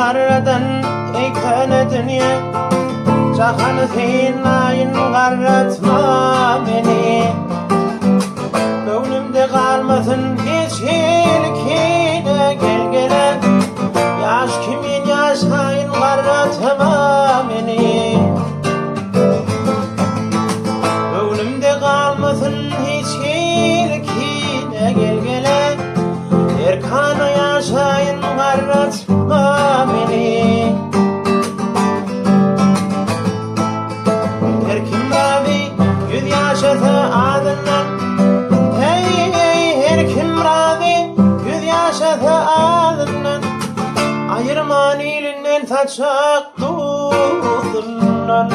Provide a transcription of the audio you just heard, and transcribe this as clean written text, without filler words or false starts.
garradan eý köne dünýe Jahany synlaýyn garratma meni Göwnümde galmasyn hiç hili kine gel gele Ýaş kimin ýaşaýyn garratma meni Göwnümde galmasyn hiç hili kine gel gele Erkana ýaşaýyn garratma meni Her kim razy ýüz ýaşasa azyndan Heý heý her kim razy ýüz ýaşasa azyndan Aýyrman ilinden saçak duzundan.